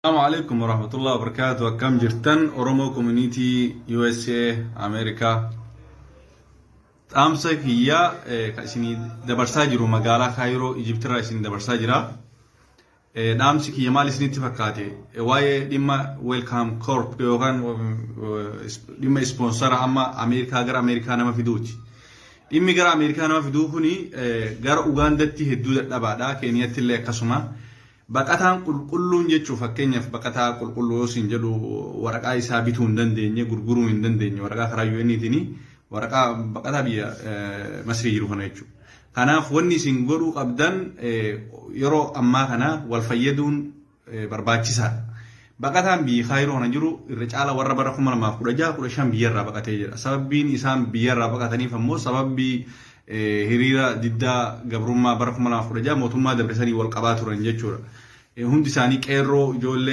Assalamu alaikum warahmatullahi wabarakatuh. Akkam jirtan, Oromoo Community USA Ameerikaa? Dhaamsa kiyyaa kan isinii dabarsaa jiru magaalaa Kaayiroo, Ijiptirraa isinii dabarsaa jira. Dhaamsi kiyya maal isinitti fakkaate? Waa'ee dhimma Welcome Corp yookaan dhimma ispoonsara amma Ameerikaa gara Ameerikaa nama fiduuti. Dhimmi gara Ameerikaa nama fiduu kuni gara Ugaandatti hedduu dadhabaadha. Keeniyatti illee akkasuma. Baqataan qulqulluun jechuun, fakkeenyaaf, baqataa qulqulluu yoo siin jedhu, waraqaa isaa bituu hin dandeenye, gurguruu hin dandeenye, waraqaa karaa UN'tiin waraqaa baqataa biyya Masrii jiru kana jechuudha. Kanaaf wanni isin godhuu qabdan, yeroo ammaa kana wal fayyaduun barbaachisaadha. Baqataan biyya Kaayiroo kana jiru irra caala warra bara 2016, 15 biyyarraa baqatee jira. Sababbiin isaan biyyarraa baqataniif ammoo sababbii hiriira diddaa gabrummaa bara 2016 mootummaa dabre sanii wal qabaa turan jechuudha. Hundi isaanii qeerroo ijoollee